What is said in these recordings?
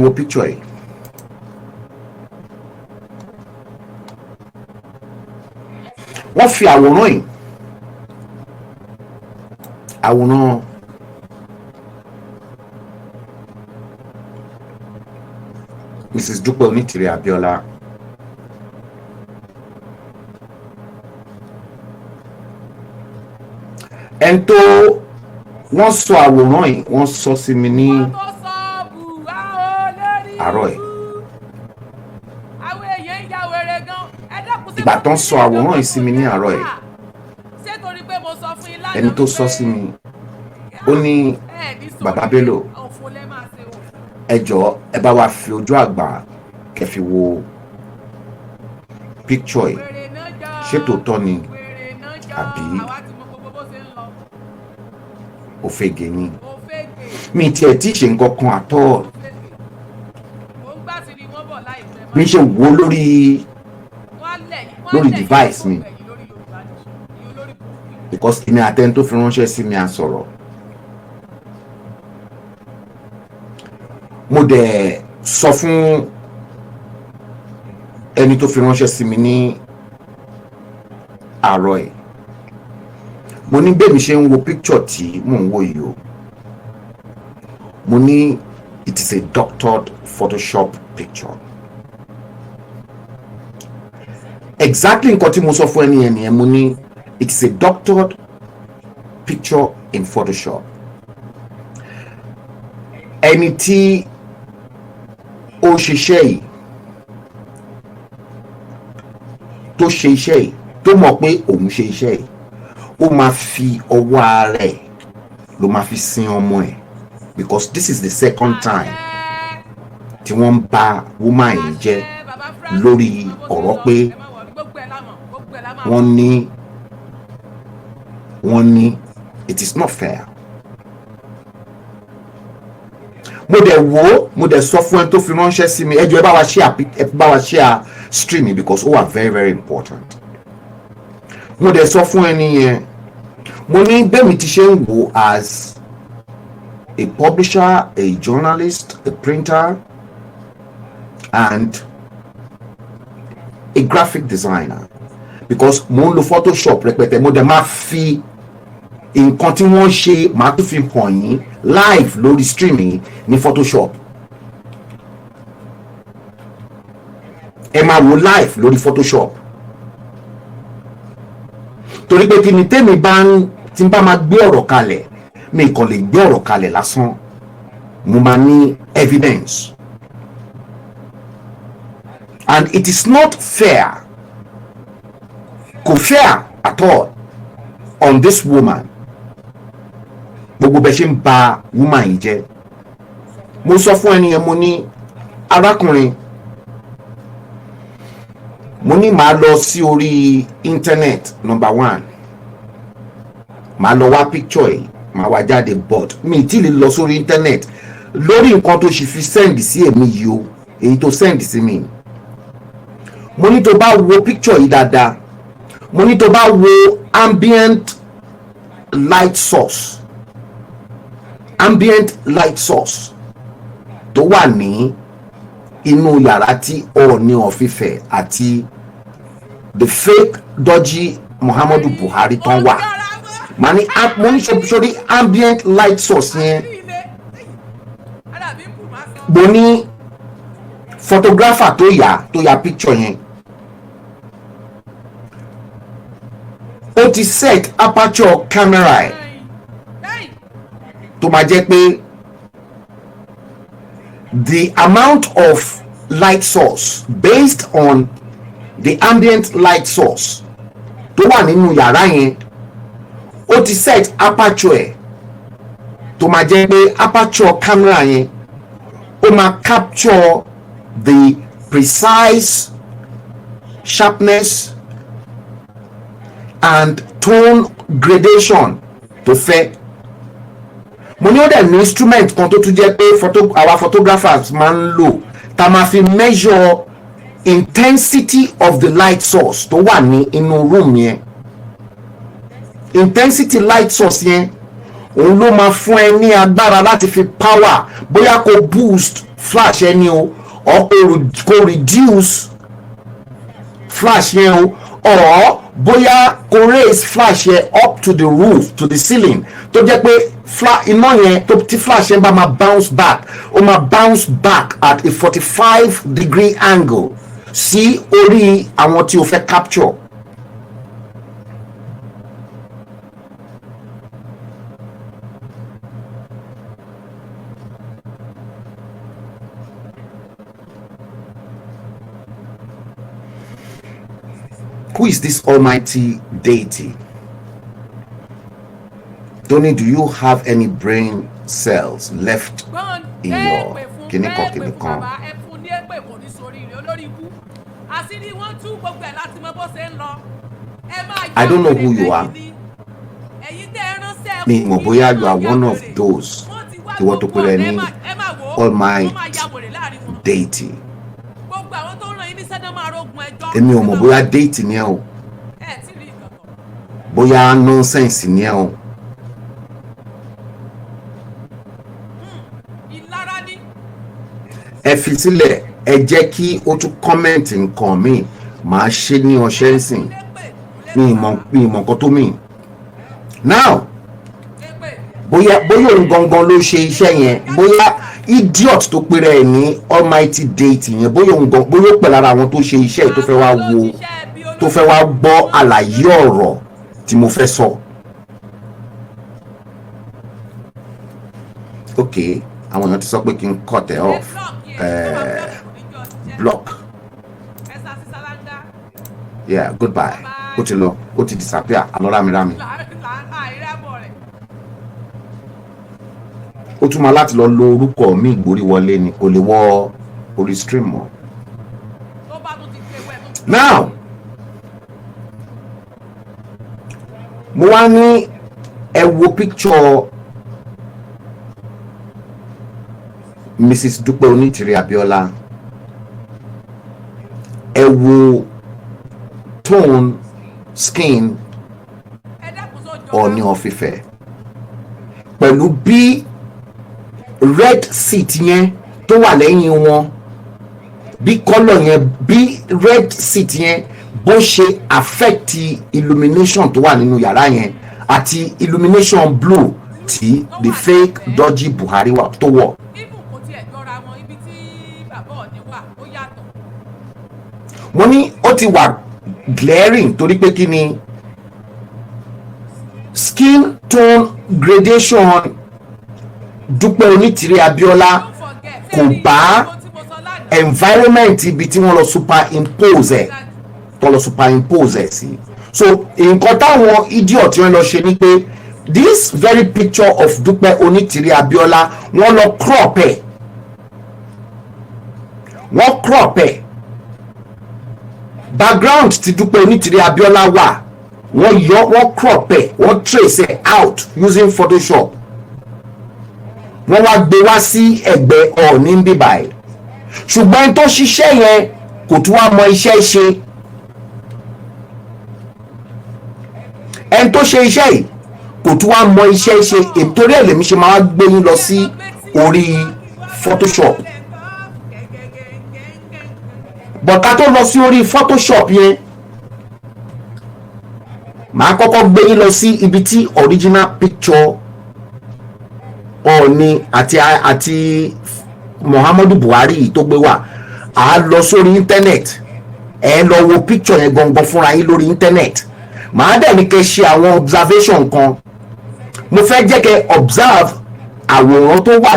Wo picture yìí. Wọ́n fi àwòrán yìí, àwòrán Mrs. Dúpẹ́ Onítìrí Abíọ́lá, ẹni tó wọ́n sọ àwòrán yìí, wọ́n sọ sí mi ní Wọ́n tó sọ bùhá olórí àárọ̀ yìí. ibú. Àwọn èèyàn ń ya wèrè gan. Ẹ dákun, sí Ìgbà mo tó ń fi sọ ní àwòrán yìí ìjọba sí mi ní àárọ̀ yìí, ṣé torí pé mo sọ fún yín lánàá ẹni tó sọ wípé sí mi, ó ní, ẹ ní sórí "Bàbá Bello, òfò lẹ máa ṣe òfò." ẹ jọ̀ọ́, ẹ bá wa fi ojú àgbà kẹ́ fi wo picture yìí. Wèrè náà jọ. Ṣé tòótọ́ ni Wèrè náà jọ. àbí Àwa ti mọ gbogbo bó ṣe ń lọ. òfegè ni?" Òfegè. Mi tiẹ̀ tí ì ṣe nǹkan kan àtọ́. Òfegè. Mò ń gbà sí ni wọ́n bọ̀ láìpẹ́. Mi ṣe wo lórí Wọ́n á lẹ̀ yín, wọ́n á lórí lẹ̀ yín device mi. lóko ẹ̀yìn lórí Yorùbá Nation. Ìyẹn olórí burúkú yìí. Because èmi àtẹni tó fi ránṣẹ́ sí mi à sọ̀rọ̀. Mo dẹ̀ sọ fún ẹni tó fi ránṣẹ́ sí mi ní àárọ̀ ẹ̀, mo ní bẹ́ẹ̀ mi ṣe ń wo picture tí mò ń wò yìí o, mo ní it is a doctored Photoshop picture. Exactly nǹkan tí mo sọ fún ẹni yẹn nìyẹn. Mo ní it is a doctored picture in Photoshop. Ẹni tí ó ṣiṣẹ́ yìí, tó ṣe iṣẹ́ yìí, tó mọ̀ pé òun ṣe iṣẹ́ yìí, ó máa fi ọwọ́ ara ẹ̀ ló máa fi sin ọmọ ẹ̀, because this is the second time tí wọ́n ń ba woman yìí jẹ́ lórí ọ̀rọ̀ pé wọ́n ní it is not fair. Mo dẹ̀ wò ó, mo dẹ̀ sọ fún ẹ tó fi ránṣẹ́ sí mi, ẹ jọ̀ọ́, ẹ bá wa share, ẹ bá wa share stream yìí, because ó wà very, very important. Mo dẹ̀ sọ fún ẹni yẹn, mo ní bẹ́ẹ̀ mi ti ṣe ń wò, as a publisher, a journalist, a printer and a graphic designer, because mo ń lo Photoshop rẹpẹtẹ, mo dẹ̀ máa fi nǹkan tí wọ́n ṣe, màá tún fi hàn yín live lórí stream yìí ní Photoshop. Ẹ máa wo live lórí Photoshop, torí pé kí ni, tèmi bá ń tí n bá máa gbé ọ̀rọ̀ kalẹ̀, mi kàn lè gbé ọ̀rọ̀ kalẹ̀ lásán, mo máa ní evidence. And it is not fair, kò fair at all on this woman, gbogbo bẹ́ẹ̀ ṣe ń ba woman yìí jẹ́. Mo sọ fún ẹni yẹn, mo ní, "Arákùnrin," mo ní, "màá lọ sí orí internet, number one, màá lọ wá picture yìí, màá wá jáde, but mi tí lè lọ sórí internet lórí nǹkan tó sì fi send sí èmi yìí o, èyí tó send sí mi." Mo ní tó bá wo picture yìí dáadáa, mo ní tó bá wo ambient light source, ambient light source tó wà ní inú yàrá tí Ọọ̀ni of Ifẹ̀ àti the fake dodgy Muhammadu Buhari tán wà, màá ní, mo ní sórí ambient light source yẹn, mo ní photographer tó yà picture yẹn, ó ti set aperture camera ẹ̀ tó máa jẹ́ pé the amount of light source based on the ambient light source tó wà nínú yàrá yẹn, ó ti set aperture ẹ̀ tó máa jẹ́ pé aperture camera yẹn, ó máa capture the precise sharpness and tone gradation tó fẹ́. Mo ní ó dẹ̀ ní instrument kan tó tún jẹ́ pé our photographers máa ń lò, tá a máa fi measure intensity of the light source tó wà ní inú room yẹn. Intensity light source yẹn, òun ló máa fún ẹ ní agbára láti fi power, bóyá kó boost flash ẹni o, or kó reduce flash yẹn o, or bóyá kó raise flash yẹn up to the roof, to the ceiling, tó jẹ́ pé iná yẹn tó tí flash yẹn bá máa bounce back, ó máa bounce back at a 45-degree angle sí orí àwọn tí o fẹ́ capture. Who is this almighty deity? Tony, do you have any brain cells left Gbọ́n in your èpè fún kìnnìkan èpè fún kìnnìkan? Bàbá, ẹ fún ní èpè, kò ní sórí rẹ̀, olórí ikú. Àṣírí wọn tú, gbogbo ẹ̀ láti mọ bó ṣe ń lọ. Ẹ máa I don't know yá who you wèrè are. lẹ́yìn ni. Ẹ̀yin tẹ́ ẹ ránṣẹ́ Mi mọ̀ kú, bóyá kí you are ẹ máa one ya of wèrè. those Wọ́n ti wá ìwọ tó gbogbo pèrè ọ̀nà, ní ẹ máa wò ó, almighty wọ́n máa ya wèrè láàrin wọn. deity. Gbogbo àwọn tó ń rán yín ní sẹ́dá máa rógun ẹjọ́. Èmi ò mọ̀ bóyá deity ni ẹ o, Ẹ tí rí nǹkan kan. bóyá nonsense ni ẹ o. Ìlara ni. Ẹ fi sílẹ̀, ẹ jẹ́ kí ó tún comment nǹkan míì, màá ṣe ní ọṣẹ́ ń sìn. Lépè. Mi ì mọ̀ nǹkan tó mì. Now, Lépè. bóyá òun gangan ló ṣe iṣẹ́ yẹn, bóyá idiot tó péré ẹ̀ ní almighty deity yẹn, bóyá òun gan, bóyá ó pẹ̀ lára àwọn tó ṣe iṣẹ́ yìí tó fẹ́ wá gbọ́ àlàyé ọ̀rọ̀ tí mo fẹ́ sọ. Ok, àwọn èèyàn ti sọ pé kí n cut ẹ off, block. Yeah, goodbye. Ó ti lọ, ó ti disappear, àlọ́ rámirámi. Ó tún máa láti lọ lo orúkọ mi ìgbórí wọlé ni, kò lè wọ orí stream mọ́. Now, mo wá ní ẹ wo picture Mrs. Dúpẹ́ Onítìrí Abíọ́lá, ẹ wo tone skin Ọọ̀ni of Ifẹ̀ pẹ̀lú bí red seat yẹn tó wà lẹ́yìn wọn, bí colour yẹn, bí red seat yẹn bó ṣe affect illumination tó wà nínú yàrá yẹn àti illumination blue tí the fake dodgy Buhari wà tó wọ̀. Even kò tiẹ̀ jọra wọn, ibi tí bàbá Ọ̀ní wà ó yàtọ̀. Mo ní ó ti wà glaring torí pé kí ni skin tone gradation Dúpẹ́ Onítìrí Abíọ́lá Don't forget. kò bá environment ibi tí wọ́n lọ superimpose ẹ̀, tó lọ superimpose ẹ̀ sí. So nǹkan táwọn idiot yẹn lọ ṣe ni pé this very picture of Dúpẹ́ Onítìrí Abíọ́lá, wọ́n lọ crop ẹ̀, wọ́n crop ẹ̀. Background tí Dúpẹ́ Onítìrí Abíọ́lá wà, wọ́n yọ, wọ́n crop ẹ̀, wọ́n trace ẹ̀ out using Photoshop, wọ́n wá gbé wá sí ẹ̀gbẹ́ Ọọ̀ni ń bíbà ẹ̀. Ṣùgbọ́n ẹni tó ṣiṣẹ́ yẹn kò tún wá mọ iṣẹ́ ṣe. Ẹni tó ṣe iṣẹ́ yìí kò tún wá mọ iṣẹ́ ṣe. Torí ẹ̀ lèmi ṣe máa wá gbé yín lọ sí orí Photoshop. Bọ̀ká tó lọ sí orí Photoshop yẹn, màá kọ́kọ́ gbé yín lọ sí ibi tí original picture Ọọ̀ni àti Muhammadu Buhari yìí tó gbé wà. À á lọ sórí internet, ẹ lọ wo picture yẹn gangan fúnra yín lórí internet. Màá dẹ̀ ní kẹ́ ṣe àwọn observation kan. Mo fẹ́ jẹ́ kẹ́ observe àwòrán tó wà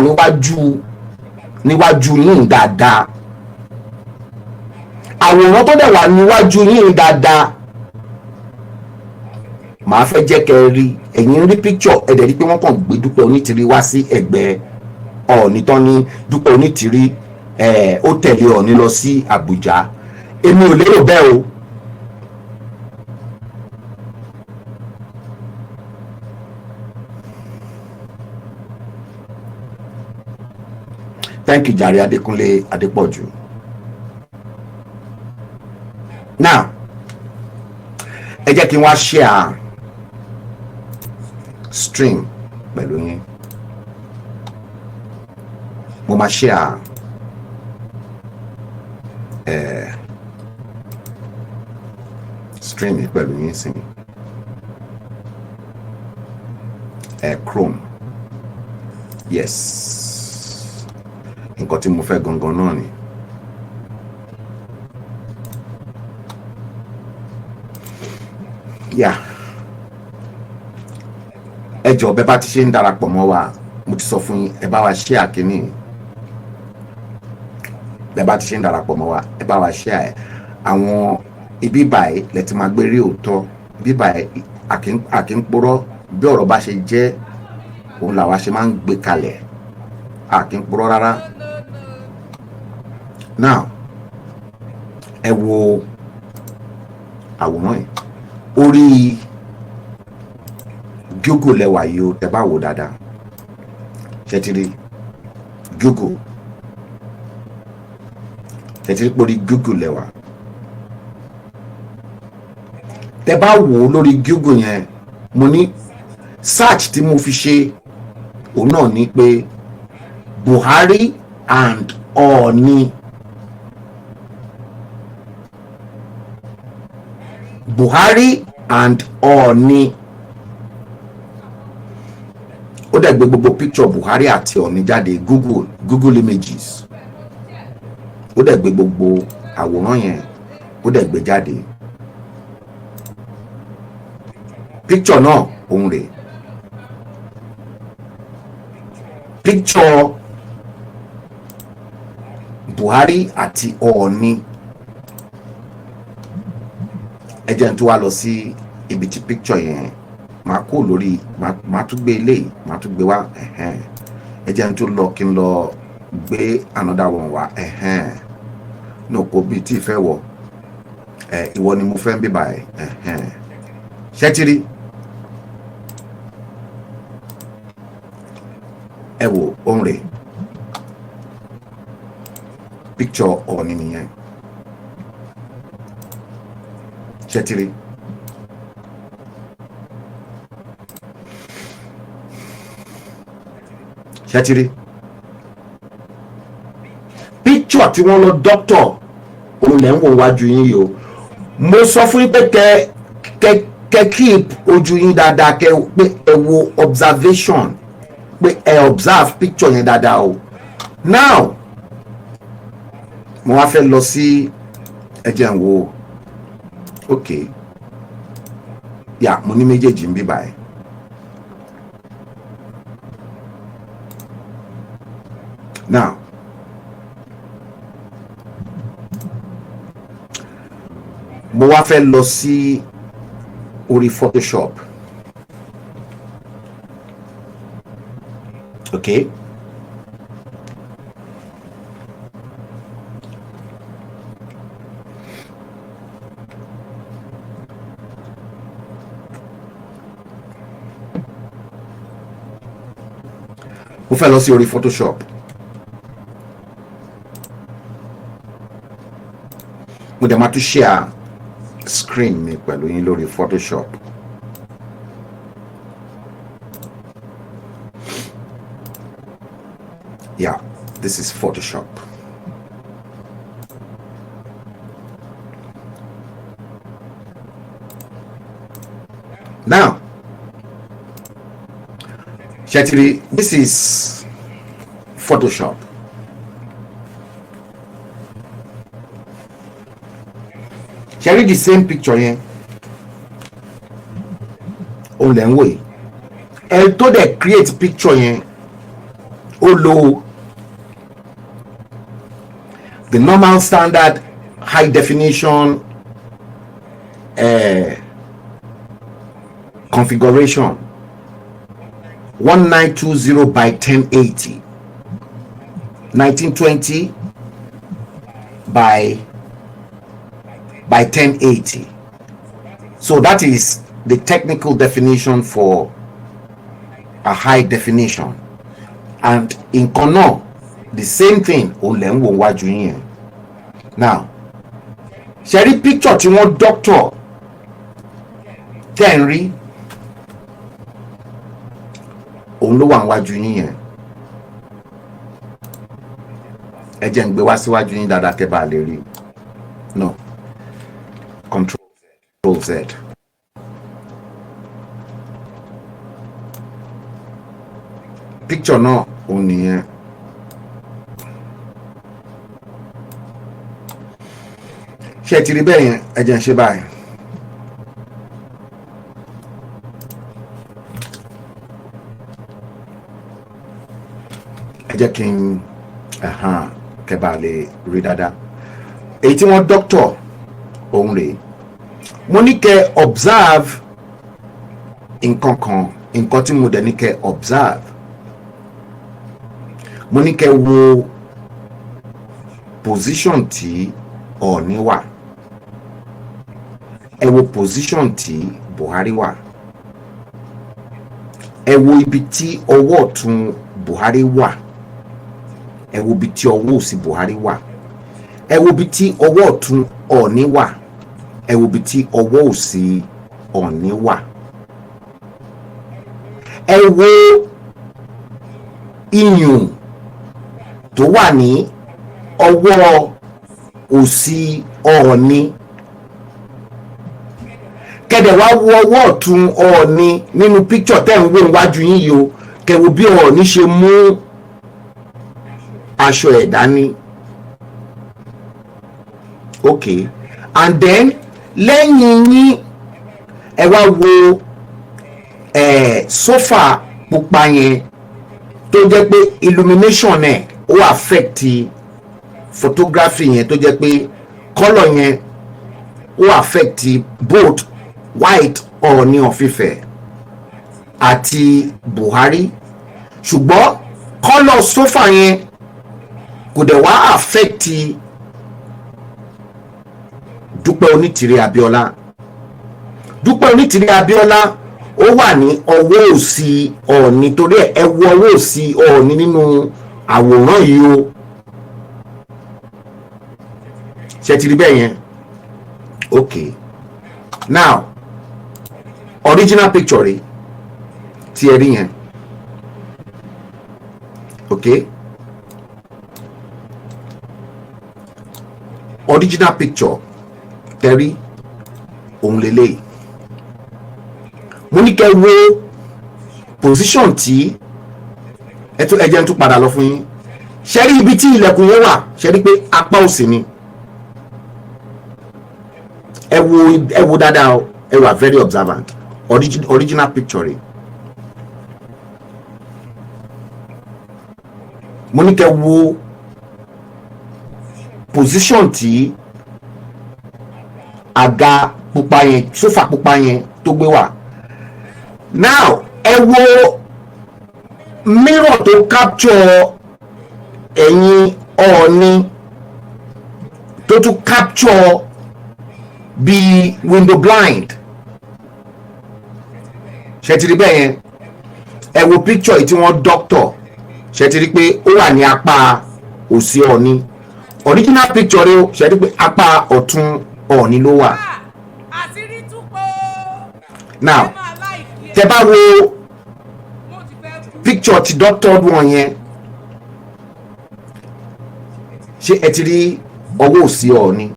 níwájú yín dáadáa. Àwòrán tó dẹ̀ wà níwájú yín dáadáa, màá fẹ́ jẹ́ kẹ́ rí. Ẹ̀yin rí picture, ẹ dẹ̀ rí pé wọ́n kàn gbé Dúpẹ́ Onítìrí wá sí ẹ̀gbẹ́ Ọọ̀ni tán ní Dúpẹ́ Onítìrí ẹ̀ ó tẹ̀lé Ọọ̀ni lọ sí Àbújá. Èmi ò lérò bẹ́ẹ̀ o. Thank you jàre, Adékúnlé Adépọ̀jù. Now, ẹ jẹ́ kí n wá share stream pẹ̀lú yín. Mo máa share screen mi pẹ̀lú yín sìn. Ẹ Chrome, yes, nǹkan tí mo fẹ́ gangan náà ni. Yeah, ẹ jọ̀ọ́, bẹ́ẹ̀ bá ti ṣe ń darapọ̀ mọ́ wa, mo ti sọ fún yín, ẹ bá wa share kínní. Bẹ́ẹ̀ bá ti ṣe ń darapọ̀ mọ́ wa, ẹ bá wa share ẹ̀. Àwọn ibi báyìí lẹ ti máa gbé rí òótọ́. Ibi báyìí àkín purọ́. Bí ọ̀rọ̀ bá ṣe jẹ́, òun làwa ṣe máa ń gbé kalẹ̀. Àkín purọ́ rárá. No, no, no. Now, ẹ wo àwòrán yìí. Orí Google lẹ wà yìí o. Tẹ́ bá wò dáadáa, ṣe ti rí Google? Ṣe ti rí pé orí Google lẹ wà? Tẹ́ bá wò ó lórí Google yẹn, mo ní search tí mo fi ṣe, òun náà ní pé Buhari and Ọọ̀ni, Buhari and Ọọ̀ni. Ó dẹ̀ gbé gbogbo picture Buhari àti Ọọ̀ni jáde. Google Images, ó dẹ̀ gbé gbogbo àwòrán yẹn, ó dẹ̀ gbé jáde. Picture náà, òun rèé. Picture Buhari àti Ọọ̀ni. Ẹ jẹ́ n tó wá lọ sí ibi tí picture yẹn máa kó lórí, máa tún gbé eléyìí, máa tún gbé wá. Ẹ jẹ́ n tó lọ, kí n lọ gbé another one wá. No, kò bí tí ì fẹ́ wọ̀ ẹ. Ìwọ ni mo fẹ́ ń bíbà ẹ. Ṣẹ́tìrì, ẹ wò, òun rèé. Picture Ọọ̀ni nìyẹn. Ṣẹ́tìrì? Ṣẹ́tìrì picture tí wọ́n lọ doctor? Òun lẹ́ ń wò wájú yín yìí o. Mo sọ fún yín pé kẹ keep ojú yín dáadáa, kẹ pé ẹ wo observation, pé ẹ observe picture yẹn dáadáa o. Now, mo wá fẹ́ lọ sí, ẹ jẹ́ n wo. Ok, yà, mo ní méjèèjì ń bí báyìí. Now, mo wá fẹ́ lọ sí orí Photoshop. Ok, mo fẹ́ lọ sí orí Photoshop. Mo dẹ̀ máa tún share screen mi pẹ̀lú yín lórí Photoshop. Yeah, this is Photoshop. Now, ṣẹ́tìrì, this is Photoshop. Ṣe rí the same picture yẹn, òun lẹ̀ ń wò yìí. Ẹ tó dẹ̀ create picture yẹn, ó lo the normal standard high definition configuration, 1920 by 1080, 1920 by 1080. So that is the technical definition for a high definition. And nǹkan náà, the same thing, òun lẹ̀ ń wò wájú yín yẹn. Now, ṣe rí picture tí wọ́n doctor tẹ́ ń rí, òun ló wà níwájú yín yẹn. Ẹ jẹ́ ń gbé wá síwájú yín dáadáa kẹ́ bá lè rí. No, control Z. Picture náà òun nìyẹn. Ṣé ẹ ti rí bẹ́ẹ̀ yẹn? Ẹ jẹ́ n ṣe báyìí. Ẹ jẹ́ kí n kẹ́ bá lè rí dáadáa. Èyí tí wọ́n doctor òun rèé. Mo ní kẹ́ observe nǹkan kan. Nǹkan tí mo dẹ̀ ní kẹ́ observe, mo ní kẹ́ wo position tí Ọọ̀ni wà, ẹ wo position tí Buhari wà, ẹ wo ibi tí ọwọ́ ọ̀tún Buhari wà, ẹ wo ibi tí ọwọ́ òsì Buhari wà, ẹ wo ibi tí ọwọ́ ọ̀tún Ọọ̀ni wà, ẹ wo ibi tí ọwọ́ òsì Ọọ̀ni wà, ẹ wo iyùn tó wà ní ọwọ́ òsì Ọọ̀ni, kẹ́ dẹ̀ wá wo ọwọ́ ọ̀tún Ọọ̀ni nínú picture tẹ́ ń wò níwájú yín yìí o. Kẹ́ wo bí Ọọ̀ni ṣe mú aṣọ ẹ̀ dání. Ok, and then lẹ́yìn yín, ẹ wá wo sofa pupa yẹn tó jẹ́ pé illumination ẹ̀ ó affect photography yẹn, tó jẹ́ pé colour yẹn ó affect both white Ọọ̀ni of Ifẹ̀ àti Buhari, ṣùgbọ́n colour sofa yẹn kò dẹ̀ wá affect Dúpẹ́ Onítìrí Abíọ́lá. Dúpẹ́ Onítìrí Abíọ́lá ó wà ní ọwọ́ òsì Ọọ̀ni, torí ẹ wo ọwọ́ òsì Ọọ̀ni nínú àwòrán yìí o. Ṣe ti rí bẹ́ẹ̀ yẹn? Ok, now original picture rèé tí ẹ rí yẹn. Ok, original picture tẹ́ rí òun lélẹ́yìí. Mo ní kẹ́ wo position tí ẹ tún, ẹ jẹ́ n tún padà lọ fún yín. Ṣe rí ibi tí ilẹ̀kùn yẹn wà? Ṣe rí pé apá òsì ni? Ẹ wo, ẹ wo dáadáa o. Ẹ wà very observant. Original picture rẹ̀. Mo ní kẹ́ wo position tí àga pupa yẹn, sofa pupa yẹn tó gbé wà. Now ẹ wo mirror tó capture ẹ̀yìn Ọọ̀ni, tó tún capture bíi window blind. Ṣe ti rí bẹ́ẹ̀ yẹn? Ẹ wo picture yìí tí wọ́n doctor. Ṣe ti rí pé ó wà ní apá òsì Ọọ̀ni? Original picture rẹ o. Ṣe rí pé apá ọ̀tún Ọọ̀ni ló wà? Àṣírí tú po. Now Ẹ máa like ẹ. Tẹ bá wo Mo ti fẹ́ kú. picture ti doctor wọn yẹn, ṣé ẹ ti rí ọwọ́ òsì Ọọ̀ni?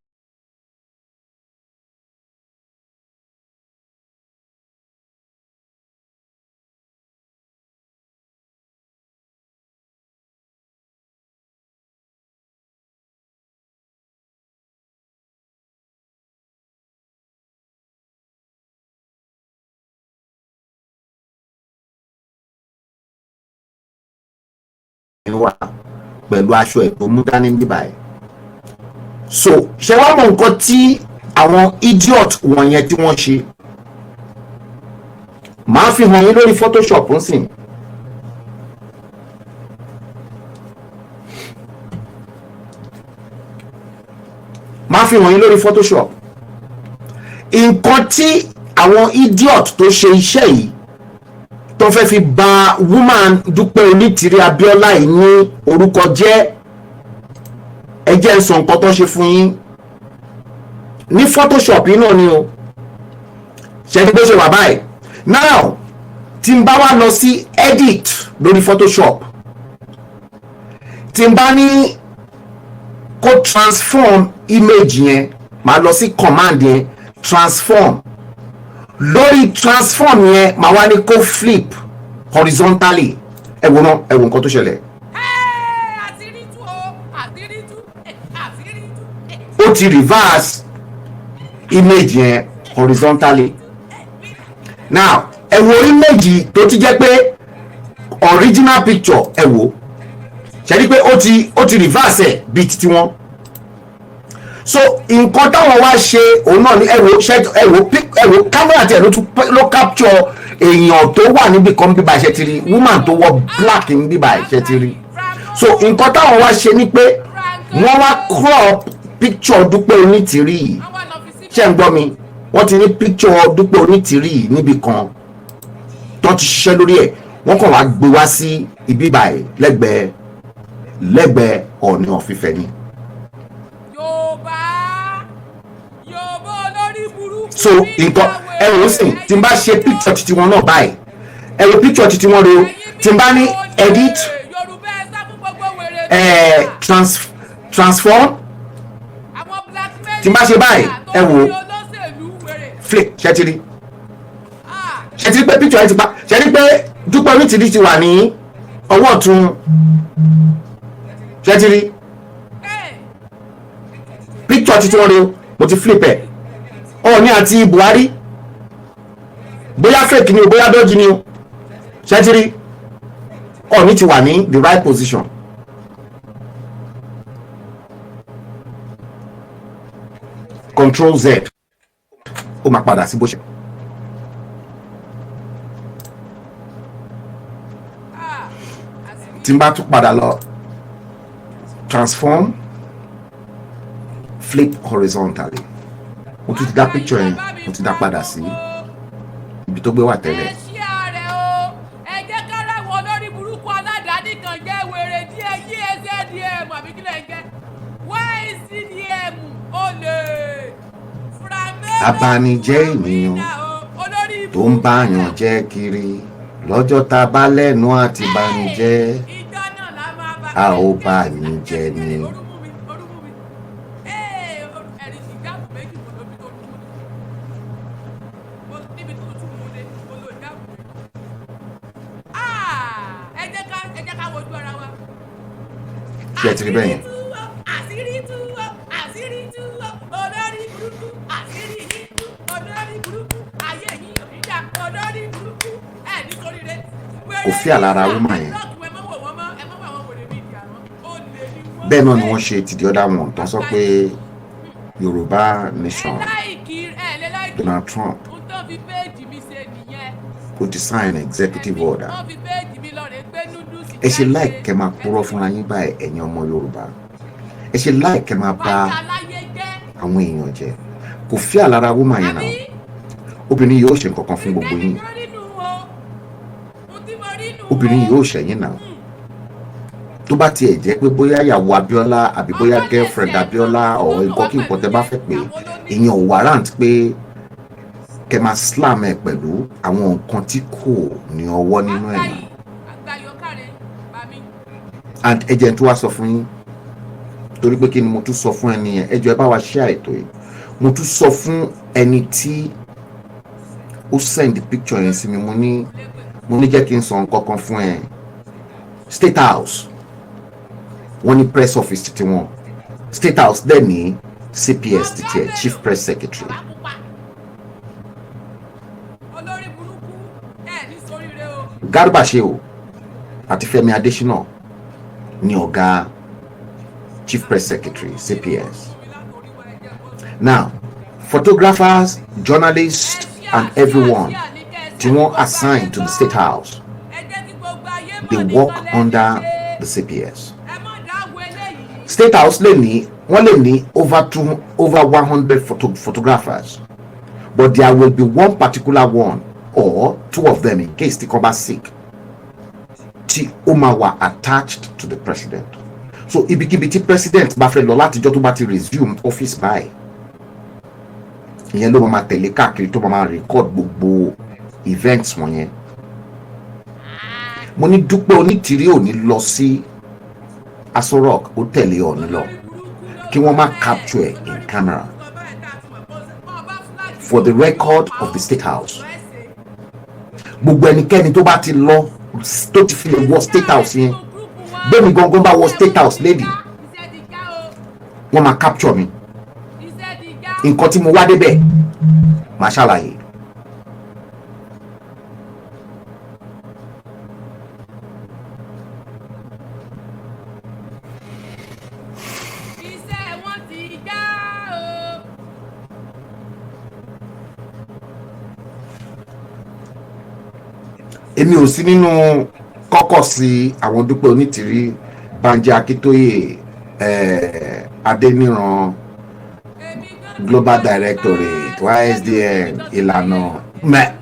Wà pẹ̀lú aṣọ ẹ̀ tó mú dání níbà ẹ̀. So ṣé wàá mọ nǹkan tí àwọn idiot wọ̀nyẹn tí wọ́n ṣe? Màá fi hàn yín lórí Photoshop ń sìn. Màá fi hàn yín lórí Photoshop nǹkan tí àwọn idiot tó ṣe iṣẹ́ yìí tó fẹ́ fi bà woman Dúpẹ́ Onítìrí Abíọ́lá yìí ní orúkọ jẹ́. Ẹ jẹ́ n sọ nǹkan tó ṣe fún yín ní Photoshop yìí náà ni o. Ṣe ni bó ṣe wà báyìí? Now tí n bá wá lọ sí edit lórí Photoshop, tí n bá ní kó transform image yẹn, màá lọ sí command yẹn, transform. Lórí transform yẹn, màá wá ní kó flip horizontally. Ẹ wo náà, ẹ wo nǹkan tó ṣẹlẹ̀. Àṣírí tú o, àṣírí tú, àṣírí tú. Ó ti reverse image yẹn horizontally. Now, ẹ wo image tó ti jẹ́ pé original picture. Ẹ wo, ṣe rí pé ó ti reverse ẹ̀ bíi titi wọn. So nǹkan táwọn wá ṣe òun náà ni, ẹ wo, ṣe ẹ wo pic, ẹ wo camera tiẹ̀ ló tún ló capture èèyàn tó wà níbi kan bíbá. Ṣe ti rí woman tó wọ black ń bíbá? Ṣe ti rí? So nǹkan táwọn wá ṣe ni pé wọ́n wá crop picture Dúpẹ́ Onítìrí yìí. Wọ́n wá lọ fi sí. Ṣé ń gbọ́ mi? Wọ́n ti ní picture Dúpẹ́ Onítìrí yìí níbi kan tó ti ṣiṣẹ́ lórí ẹ̀. Wọ́n kàn wá gbé wá sí ibi báyìí lẹ́gbẹ̀ẹ́ Ọọ̀ni of Ifẹ̀ ni. Yorùbá, Yorùbá olórí burúkú. So nǹkan ẹ wò ó sìn, tí n bá ṣe picture titi wọn náà báyìí, ẹ wo picture titi wọn rẹ o. Tí n bá ní edit, Yorùbá, ẹ sá fún gbogbo wèrè. Transform, Àwọn blackmail. tí n bá ṣe báyìí, ẹ wò ó. Olóṣèlú wèrè. Flip. Ṣe ti rí? Ah, Ṣe ti rí pé picture yẹn ti pa? Ṣe rí pé Dúpẹ́ Onítìrí ti wà ní ọwọ́ ọ̀tún? Ṣe ti rí picture titi wọn rẹ o? Mo ti flip ẹ. Ọọ̀ni àti Buhari, bóyá fake ni o, bóyá dọ́jú ni o. Ṣe ti rí? Ọọ̀ni ti wà ní the right position. Control Z, ó máa padà sí bó ṣe. Ah, àṣírí. Tí n bá tún padà lọ transform, flip horizontally, mo tún ti dá picture yẹn, mo ti dá padà sí ibi tó gbé wà tẹ́lẹ̀. Ẹ ṣí ààrẹ o, ẹ jẹ́ ká ráwọn olórí burúkú aládàáni kan jẹ́ wèrè díẹ̀. Yesdm àbí kílẹ̀ ń jẹ́ ysdm olè. Abanijẹ́ ènìyàn tó ń báyàn jẹ́ kiri lọ́jọ́ tá a bá lẹ́nu àti banijẹ́, a ó bá yín jẹ́ ni. Orú mú mi, orú mú mi. Ẹ̀rí ìjáàbù méjì kò lóbi tó rú mú mi. Níbi tó tún mú dé, mo lo ìjáàbù méjì. Ah, ẹ jẹ́ ká wojú ara wa. Ṣé ẹ ti rí bẹ́ẹ̀ yẹn? Àṣírí tú o, àṣírí tú o, olórí burúkú, àṣírí yín tú, olórí burúkú, ayé yín ò ní dá, olórí burúkú, ẹ nítorí rẹ. Kò fí àlára woman yẹn. Bẹ́ẹ̀ náà ni wọ́n ṣe ti the other one tó ń sọ pé Yorùbá nation, Donald Trump kò ti sign executive order. Ẹ ṣe like kẹ́ máa purọ́ fúnra yín báyìí. Ẹ̀yin ọmọ Yorùbá, ẹ ṣe like kẹ́ máa bà àwọn èèyàn jẹ́. Kò fí àlára woman yẹn náà. Obìnrin yóò ṣe nǹkan kan fún gbogbo yín. Obìnrin yóò ṣẹ̀yìn náà. Tó bá tiẹ̀ jẹ́ pé bóyá ìyàwó Abíọ́lá àbí bóyá girlfriend Abíọ́lá ọ̀ nǹkan kí nǹkan tẹ́ bá fẹ́ pé, ìyẹn ò warrant pé kẹ́ máa slam ẹ̀ pẹ̀lú àwọn nǹkan tí kò ní ọwọ́ nínú ẹ̀ náà. And ẹ jẹ́ n tún wá sọ fún yín, torí pé kí ni mo tún sọ fún ẹni yẹn? Ẹ jọ̀ọ́, ẹ bá wa share ètò yìí. Mo tún sọ fún ẹni tí ó send picture yẹn sí mi, mo ní jẹ́ kí n sọ nǹkan kan fún ẹ. State House, wọ́n ní press office titi wọn. State House dẹ̀ ní CPS titi ẹ̀, Chief Press Secretary. Olórí burúkú, ẹ ní sóríire o. Garba Shehu àti Fẹ́mi Adésínà ní ọ̀gá Chief Press Secretary, CPS. Now, photographers, journalists and everyone tí wọ́n assign to the State House, they work under the CPS. State House lè ní, wọ́n lè ní over 100 photographers, but there will be one particular one or two of them, in case tí kan bá sick, tí ó máa wà attached to the president. So ibikíbi tí president bá fẹ́ lọ látijọ́ tó bá ti resume office báyìí, ìyẹn ló máa tẹ̀lé káàkiri, tó máa record gbogbo events wọ̀nyẹn. Mo ní Dúpẹ́ Onítìrí ò ní lọ sí Aso Rock, ó tẹ̀lé Ọọ̀ni lọ kí wọ́n má capture ẹ̀ in camera. For the record of the State House, gbogbo ẹnikẹ́ni tó bá ti lọ, tó ti fi lè wọ State House yẹn, bẹ́ẹ̀ ni gangan bá wọ State House lady, wọ́n máa capture mi. Nǹkan tí mo wá débẹ̀, màá ṣàlàyé. Iṣẹ́ wọn ti já o. Èmi ò sí nínú kọ́kọ́ sí àwọn Dúpẹ́ Onítìrí, Banji Akíntóyè, Adéníran, Global Directorate, YSDM, ìlànà mẹ.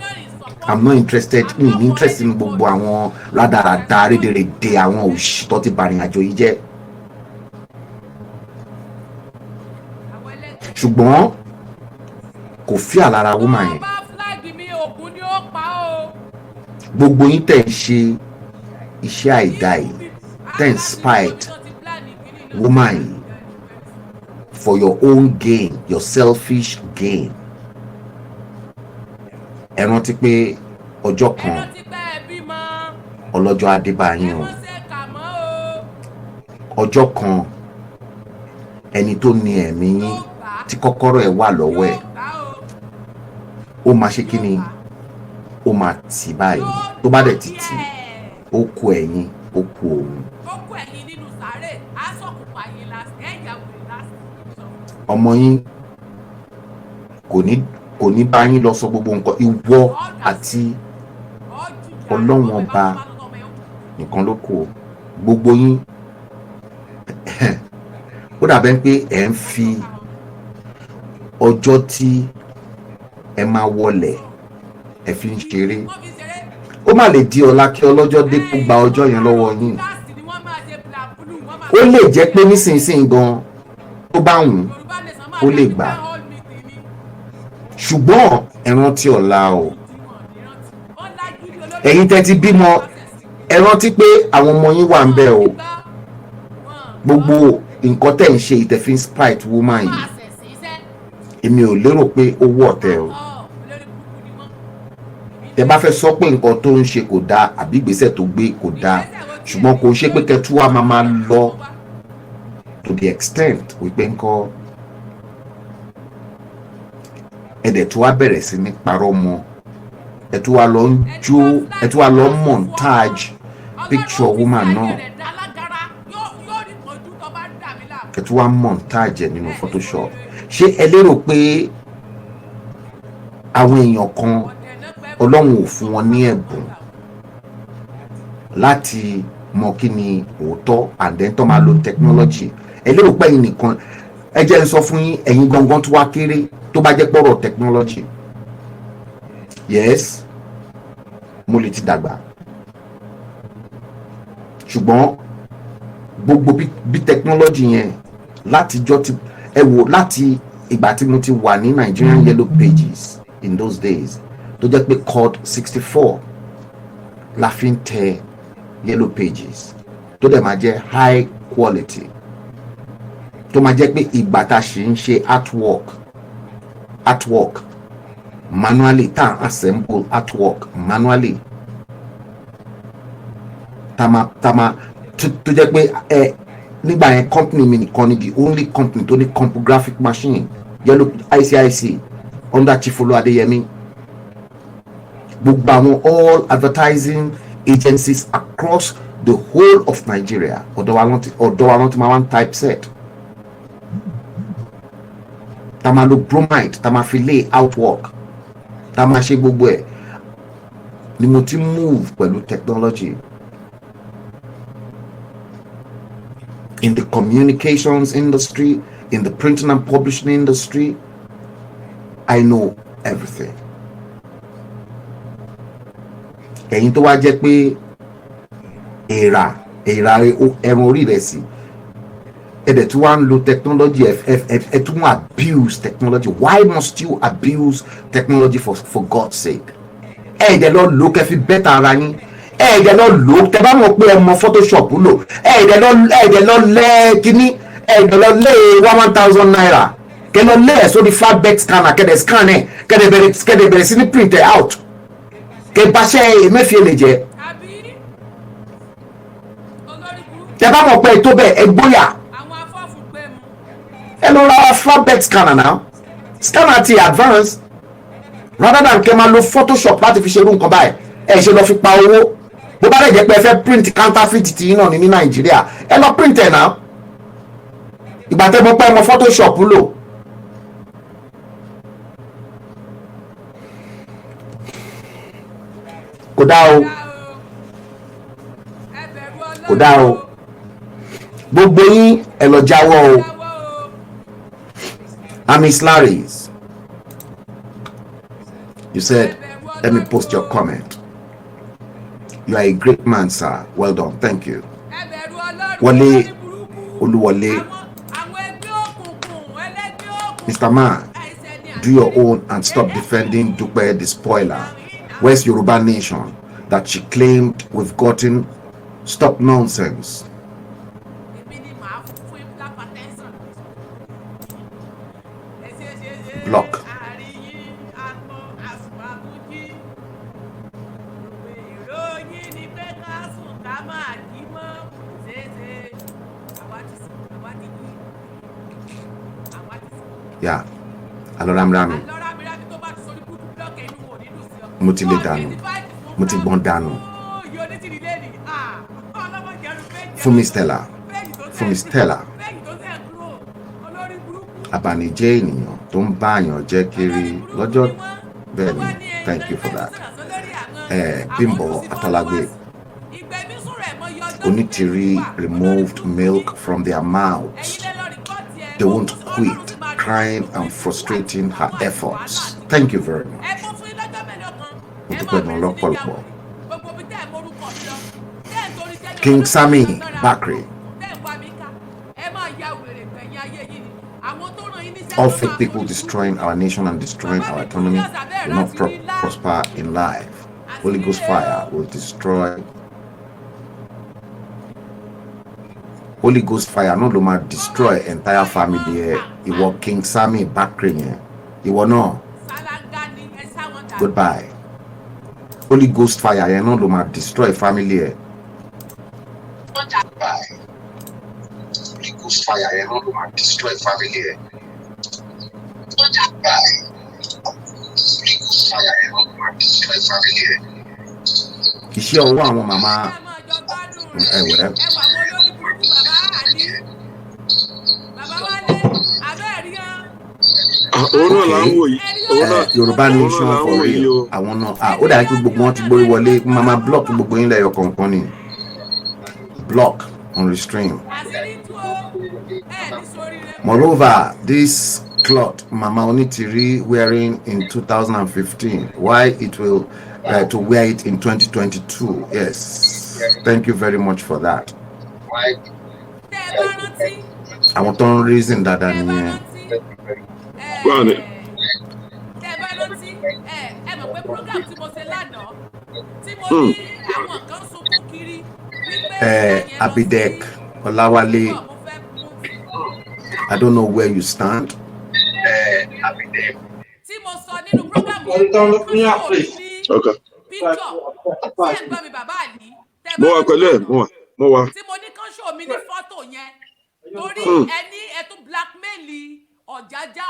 I'm not interested. Mi ní interest nínú gbogbo àwọn rádaràda, rédèrèdè, àwọn òṣì tó ti bàrìn àjò yìí jẹ́. Ṣùgbọ́n kò fí àlára woman yẹn. Bá flag mi, ògùn ni ó pa o. Gbogbo yín tẹ̀ ń ṣe iṣẹ́ àìdá yìí, tẹ̀ ń spite woman yìí for your own gain, your selfish gain, ẹ rántí pé ọjọ́ kan Ẹ rántí pé ẹ bímọ. ọlọ́jọ́ á dé bá Ẹ yín o. mọ́ ṣe kà mọ́ o. Ọjọ́ kan, ẹni tó ní ẹ̀mí yín, tí kọ́kọ́rọ́ ẹ̀ wà lọ́wọ́ ẹ̀, Yóò gbà o. ó máa ṣe kí ni? Ó máa tì báyìí. Tó bá dẹ̀ ti tì, ó kú ẹ̀yin, ó kú òun. Ó kú ẹ̀yin nínú sàárè, á sọ̀kùpà yín last, ẹ̀yà wèrè last. Ọmọ yín kò ní bá yín lọ sọ gbogbo nǹkan. Ìwọ àti Ọlọ́run Ọba nìkan ló kù o. Gbogbo yín, ó dàbẹ́ pé ẹ̀ ń fi ọjọ́ tí ẹ máa wọlẹ̀, ẹ fi ń ṣeré. Ó má lè di ọ̀la kí ọlọ́jọ́ dé, kó gba ọjọ́ yẹn lọ́wọ́ yín. Ó lè jẹ́ pé nísinsìnyí gan, tó bá wùn ó lè gbà. Ṣùgbọ́n ẹ rántí ọ̀la o. Ẹ̀yin tẹ́ ti bímọ, ẹ rántí pé àwọn ọmọ yín wà ń bẹ̀ o. Gbogbo nǹkan tẹ̀ ń ṣe ìtẹ̀fín spite woman yìí, èmi ò lérò pé ó worth ẹ̀ o. Tẹ́ bá fẹ́ sọ pé nǹkan tó ń ṣe kò dáa àbí ìgbésẹ̀ tó gbé kò dáa, ṣùgbọ́n kò ṣe pé kẹtù wa máa lọ to the extent wípé ńkọ́ ẹ̀dẹ̀ tó wá bẹ̀rẹ̀ sí ní parọ́ mọ́ ẹ̀, tó wá lọ ń jó, ẹ̀ tó wá lọ ń montage picture woman náà, ẹ̀ tó wá montage ẹ̀ nínú Photoshop. Ṣé ẹ lérò pé àwọn èèyàn kan, Ọlọ́run ò fún wọn ní ẹ̀bùn láti mọ kí ni òótọ́ and then tó máa lo technology? Ẹ lérò pé ẹ̀yin nìkan? Ẹ jẹ́ n sọ fún yín, ẹ̀yin gangan tó wá kéré tó bá jẹ́ pọ̀rọ̀ technology. Yes, mo lè ti dàgbà, ṣùgbọ́n gbogbo bí technology yẹn látijọ́ ti, ẹ wò, láti ìgbà tí mo ti wà ní Nigerian Yellow Pages in those days, tó jẹ́ pé code 64 la fi ń tẹ Yellow Pages, tó dẹ̀ máa jẹ́ high quality, tó máa jẹ́ pé ìgbà tá a ṣì ń ṣe artwork manually, tá a assemble artwork manually, tá máa tó jẹ́ pé ẹ nígbà yẹn, company mi nìkan ni the only company tó ní compographic machine, Yellow ICIC under Chief Olú Adéyẹmí. Gbogbo àwọn all advertising agencies across the whole of Nigeria, ọ̀dọ̀ wa lọ́n ti máa wá ń typeset. Tá máa lo bromide, tá máa fi lay artwork, tá máa ṣe gbogbo ẹ̀, ni mo ti move pẹ̀lú technology in the communications industry, in the printing and publishing industry. I know everything. Ẹ̀yin tó wá jẹ́ pé èèrà èèrà ẹran orí rẹ̀ sí, ẹ dẹ̀ tí wàá ń lo technology, ẹ tún abuse technology. Why must you abuse technology for God's sake? Ẹ dẹ̀ lọ lò kẹ́ fi better ara yín. Ẹ dẹ̀ lọ lò, tẹ́ bá mọ̀ pé ẹ mọ Photoshop lò, ẹ dẹ̀ lọ lẹ́ kínní, ẹ dẹ̀ lọ lé ₦1,000. Kẹ́ lọ lé ẹ̀ sórí flatbed scanner, kẹ́ dẹ̀ scan ẹ̀, kẹ́ dẹ̀ bẹ̀rẹ̀ sí ní print ẹ̀ out, kẹ́ báṣẹ́ Emefiele jẹ́. Àbí olórí burúkú. Tẹ́ bá mọ̀ pé ẹ tó bẹ́ẹ̀, ẹ gbóyà. Àwọn afọ́fun gbé mu. Ẹ lọ ra flatbed scanner now, scanner ti advance, rather than kẹ́ máa lo Photoshop láti fi ṣe irú nǹkan báyìí. Ẹ ṣe lọ fi pa owó. Bó bá dẹ̀ jẹ́ pé ẹ fẹ́ print counterfeit ti yín náà ní Nàìjíríà, ẹ lọ print ẹ̀ náà. Ìgbà tẹ́ mọ̀ pé ẹ mọ Photoshop lò. Kò dáa o. Dá o, ẹ bẹ̀rù Ọlọ́run. Kò dáa o. Gbogbo yín, ẹ lọ jáwọ́ o. Jáwọ́ o. Amis Larrys, you said, let me post your comment. You are a great man, sir. Well done. Thank you. Ẹ bẹ̀rù Ọlọ́run. Wọlé. Olórí burúkú. Olúwọlé. Àwọn ẹgbẹ́ òkùnkùn, ẹlẹ́gbẹ́ òkùnkùn. Mr. Man, Àìsàn ni. Do your own and stop defending Dupe the spoiler. Where's Yoruba Nation that she claimed we've gotten? Stop nonsense. Èmi ni màá fún hypertension. Ẹ ṣe ṣe ṣe. Block. Àríyìn àpọ̀ àsùnwàkújí. Ìròyìn ni pé ká sùn ká máa jí mọ́ ṣeéṣe. Àwa ti sùn, àwa ti jí. Àwa ti sùn. Yeah. Aloramrami. Àlọ́ rámirámi tó bá ti sọ ní kúkú block, inú wò nínú sí ọ. Mo ti lè dànù. Mo ti gbọ́n dànù. Fúnmi Stella. Fúnmi Stella. Abanijẹ́ ènìyàn tó ń bá àyàn jẹ́ kiri lọ́jọ́ bẹ́ẹ̀ ni. Thank you for that. Bímbọ́ Atọ́lágbé. Onítìrí removed milk from their mouths. They won't quit crying and frustrating her efforts. Thank you very much. Mo dúpẹ́ gan lọ́pọ̀lọpọ̀. King Sammy Bakri. All fake people destroying our nation and destroying our economy will not prosper in life. Holy Ghost fire will destroy. Holy Ghost fire náà ló máa destroy entire family ẹ. Ìwọ King Sammy Bakri yẹn, ìwọ náà, goodbye. Holy Ghost fire yẹn náà ló máa destroy family ẹ. Goodbye. Holy Ghost fire yẹn náà ló máa destroy family ẹ. Goodbye. Holy Ghost fire yẹn náà ló máa destroy family ẹ. Iṣẹ́ ọwọ́ àwọn màmá ẹ̀wẹ̀. Ẹwà àwọn olórí burúkú, bàbá àní bàbá wálé abẹ́ẹ̀rí hàn. Òun náà là ń wò yìí, òun náà. Yorùbá Òun Nation náà là ń for wò yìí real. o. Àwọn náà, ah, ó dàbí pé gbogbo wọn ti gbórí wọlé. Mama block gbogbo yín lẹ́yọ kọ̀ọ̀kan ni. Block on restrain. Àṣírí tú o, ẹ ní sórí rẹ. Moreover, this cloth Mama Onitiri wearing in 2015, why it will to wear it in 2022? Yes, thank you very much for that. Tẹ ẹ bá rántí. Àwọn tó ń reason dáadáa Tẹ ẹ bá nìyẹn. rántí ẹ. Báwo ni? Tẹ ẹ bá rántí, ẹ mọ̀ pé program tí mo ṣe lánàá, tí mo ní àwọn kan sunkún kiri wípé ìyá yẹn lọ Abidek sí Olawale, mo fẹ́ mú I don't know where you stand. Tí mo sọ nínú program yẹn pé kán show mi ní picture. Ṣé ẹ gbọ́ mi, bàbá àlí? Tẹ bá Mo wà rántí pẹ̀lú ẹ̀. lánàá, Mo wà. Tí mo ní kán show mi ní fọ́tò yẹn, torí ẹni ẹ tún blackmail Ọ̀jájá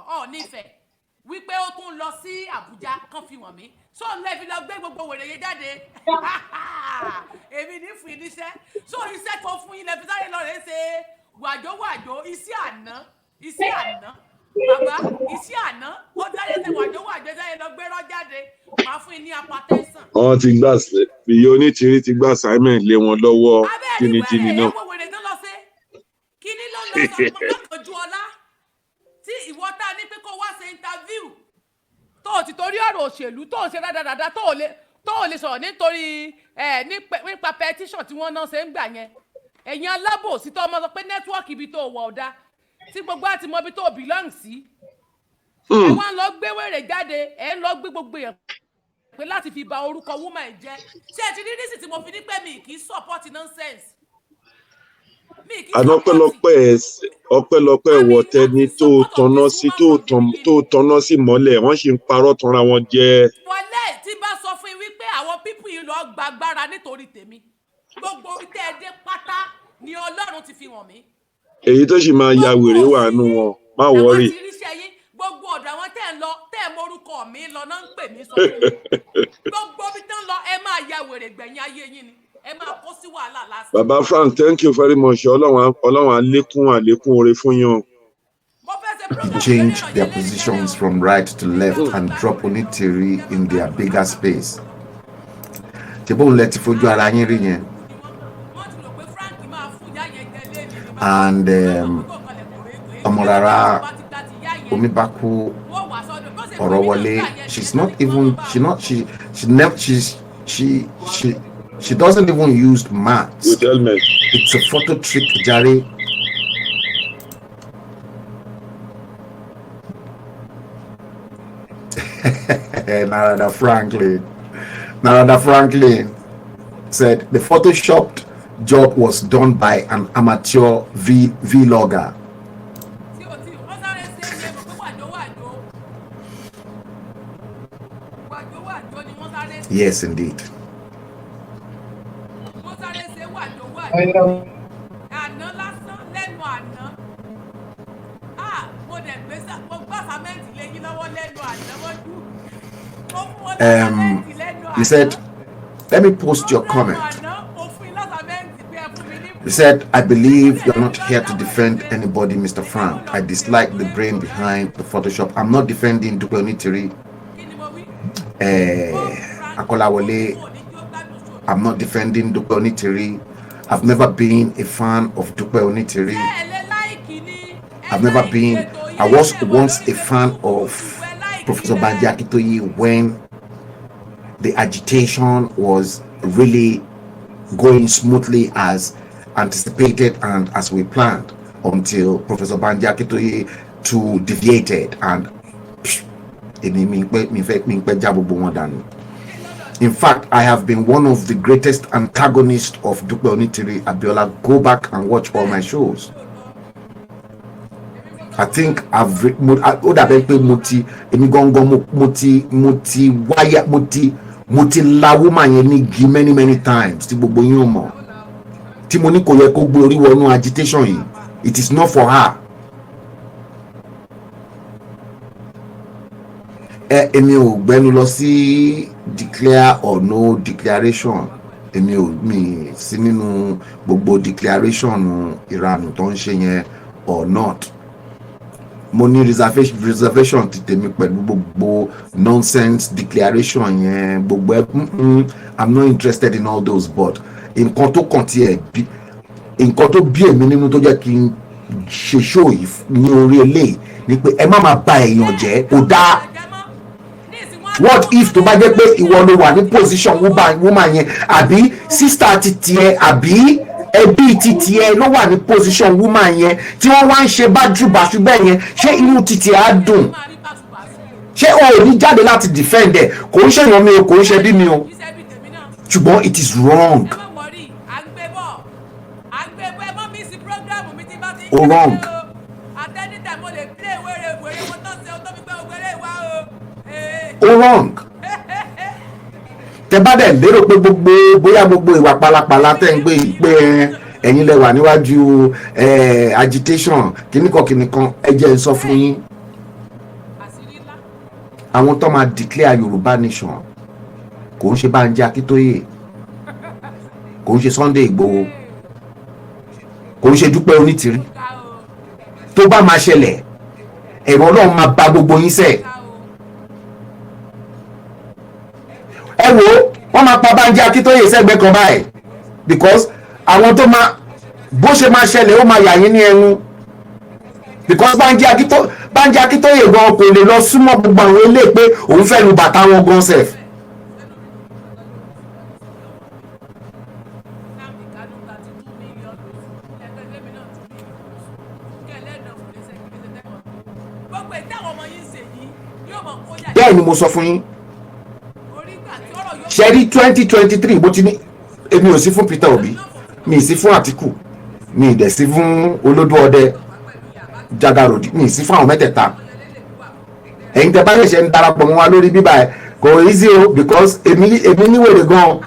Ọ̀ọ́nìfẹ̀ wípé ó tún lọ sí Àbújá, kán fi wọ̀n mí. So ń lẹ́bi lọ gbé gbogbo wèrè yẹn jáde. Èmi ní fún yín níṣẹ́, so iṣẹ́ tó fún yín lẹ́bi sáré lọ́rẹ́ ṣe wàjówàjó. Iṣẹ́ àná, iṣẹ́ àná, bàbá, iṣẹ́ àná. Ó sáré ṣe wàjówàjó, sáré lọ gbérọ́ jáde. Màá fún yín ní hypertension. Wọ́n ti gbà, ìyá Onítìrí ti gbà assignment lé wọn lọ́wọ́. Abẹ́rẹ́ Jìnnìjìnnì wẹ̀rẹ̀ náà. Ẹ̀wọ̀n wèrè tó lọ sí kíní ló lọ sọ lọ́kànjú ọlá tí ìwọ tá a ní pé kó wá ṣe interview, tó o ti torí ọ̀rọ̀ òṣèlú tó o ṣe rádaràda, tó o lè sọ̀rọ̀ nítorí ẹ̀ nípa petition tí wọ́n náà ṣe ń gbà yẹn. Ẹ̀yin alábòsí tó ọmọ sọ pé network ibi tó wọ̀ ọ̀dà tí gbogbo àti mọ ibi tó belong sí. Ẹ wá ń lọ gbé wèrè jáde, ẹ ń lọ gbé gbogbo èèyàn pé láti fi ba orúkọ woman jẹ́. Ṣé ẹ ti rí rísì tí mo fi ní pé mi kì í support nonsense? Mi kì í Àná support. ọpẹ́lọpẹ́ wọ tẹni tó tanná sí, tó tanná sí mọ́lẹ̀, wọ́n sì ń parọ́ tanra wọn jẹ. Wọlé tí bá sọ fún yín wípé àwọn people yìí lọ gbàgbára nítorí tèmi, gbogbo orí tẹ́ ẹ dé pátá ni Ọlọ́run ti fi hàn mí. Èyí tó sì máa ya wèrè wà nù wọn, má Àwọn worry. ti ríṣẹ́ yín, gbogbo ọ̀dọ̀ àwọn tẹ́ ẹ ń lọ, tẹ́ ẹ mórúkọ mi lọ náà ń pè mí, sọ fún mi gbogbo ibi tán lọ, ẹ máa ya wèrè gbẹ̀yìn ayé yín ni, ẹ máa kó sí wàhálà lásán. Bàbá Frank, thank you very much. Ọlọ́run á lékún oore fún yín o. Mo fẹ́ ṣe program Change lórí their ọ̀rọ̀ yẹn lẹ́nu positions tẹ́lẹ̀ o. from right to left and drop Onitiri in their bigger space. Ṣé bóun lẹ ti fojú ara yín rí yẹn? Wọ́n ti rò pé Frank máa fún ìyá yẹn jẹ lẹ́nu ní. And Ọmọlára Omibaku Orowole, she's not even she not she she never she's she she she doesn't even use maths. With helmet. It's a photo trick, jàre. Narada Franklin. Narada Franklin said the photoshopped job was done by an amateur V vlogger. Tí o tí wọ́n sáré sí ẹni ẹ mọ̀ pé wàjó wàjó wàjó wàjó ni wọ́n sáré sí. Yes, indeed. Wọ́n sáré ṣe wàjó wàjó àná lásán lẹ́nu àná. Ah, mo dẹ̀ gbé sá, mo gbá sàmẹ́ǹtì lé yín lọ́wọ́ lẹ́nu àná mọ́jú, mo fún wọn lásàmẹ́ǹtì lẹ́nu àná. He said, let me post your Lẹ́nu comment. àná, mo fún yín lásàmẹ́ǹtì pé ẹ fún mi ní. He said, "I believe you're not here to defend anybody, Mr. Frank. I dislike the brain behind the Photoshop." I'm not defending Dupe Onitiri, Kí ni mo wí? Akolawole. I'm not defending Dupe Onitiri. I've never been a fan of Dupe Onitiri. I've never been. I was once a fan of Professor Banji Akintoye when the agitation was really going smoothly as anticipated and as we planned, until Professor Banji Akintoye too deviated and èmi mi pẹ́ mi fẹ́ mi pẹ́ já gbogbo wọn dànù. In fact, I have been one of the greatest antagonists of Dupe Onitiri Abiola. Go back and watch all my shows. I think I've mo ó dàbẹ́ pé mo ti èmi gangan mo ti wáyà, mo ti la woman yẹn ní igi many many times tí gbogbo yín ò mọ̀, tí mo ní kò yẹ kó gbé orí wọnú agitation yìí. It is not for her. Ẹ èmi ò gbẹnu lọ sí declare or no declaration. Èmi ò mi sí nínú gbogbo declaration ìranù tó ń ṣe yẹn or not. Mo ní reservation ti tèmi pẹ̀lú gbogbo nonsense declaration yẹn, gbogbo ẹ. I'm not interested in all those, but nǹkan tó kàn tiẹ̀ bí, nǹkan tó bí èmi nínú tó jẹ́ kí n ṣe show yìí ní orí eléyìí ni pé ẹ má máa ba èèyàn jẹ́, kò dáa. What if tó bá jẹ́ pé ìwọ ló wà ní position woman yẹn, àbí sister ti tiẹ̀, àbí ẹbí ti tiẹ̀ ló wà ní position woman yẹn, tí wọ́n wá ń ṣe bájúbàṣú bẹ́ẹ̀ yẹn, ṣé inú ti tiẹ̀ á dùn? Ṣé o ò ní jáde láti defend ẹ̀? Kò ń ṣèyàn mi o, kò ń ṣe bí mi o, ṣùgbọ́n it is wrong. Ẹ má worry, à ń gbé bọ̀, à ń gbé bọ̀. Ẹ má miss program mi tí bá ti ń Ó wrong. o. Àtẹnitẹ mo lè play wéré wéré mo tán ṣe o tó fi gbé wéré wá o. Ee. Ó wrong. Tẹ bá dẹ̀ lérò pé gbogbo bóyá gbogbo ìwà pálapàla tẹ́ ń gbé yìí pé ẹ̀yin lẹ wà níwájú agitation kìnnìkan kìnnìkan, ẹ jẹ́ n sọ fún yín, Àṣírí ńlá. àwọn tó máa declare Yorùbá nation kò ń ṣe Bánjí Akíntóyè, kò ń ṣe Sunday Ìgbòho, kò ń ṣe Dúpẹ́ Onítìrí. Ga o. Tó bá máa ṣẹlẹ̀, ẹ̀rọ Ọlọ́run máa ba gbogbo yín sẹ́ẹ̀. Ga o. Ẹ wo, wọ́n máa pa Bánjí Akíntóyè sẹ́gbẹ́ kan báyìí, because àwọn tó máa bó ṣe máa ṣẹlẹ̀, ó máa yà yín ní ẹnu, because Bánjí Akíntóyè gan kò lè lọ súnmọ́ gbogbo àwọn ilé pé òun fẹ́ lu bàtà wọn gan sef. Nnamdi Kanu gba ti 2 million lóṣù, ẹgbẹ́ mi náà 2 million lóṣù kẹlẹ́ náà kò lè ṣe kí lè ṣe tẹ́wọ̀n. Gbogbo ètò àwọn ọmọ yìí ń ṣe yìí yóò mọ̀ kó yà. Bẹ́ẹ̀ ni mo sọ fún yín. Orí gbà tí ọ̀rọ̀ yóò. Ṣe rí 2023, bó ti ní èmi ò sí fún Peter Obi, mi ì sí fún Àtìkù. Mi ì dẹ̀ sí fún Olódó Ọdẹ Jagarodi, mi ì sí fún àwọn mẹ́tẹ̀ẹ̀ta. Ẹ̀yin tẹ́ bá ṣẹ̀ṣẹ̀ ń darapọ̀ mọ́ wa lórí bíbá ẹ̀, kò easy o, because èmi níwèrè gan.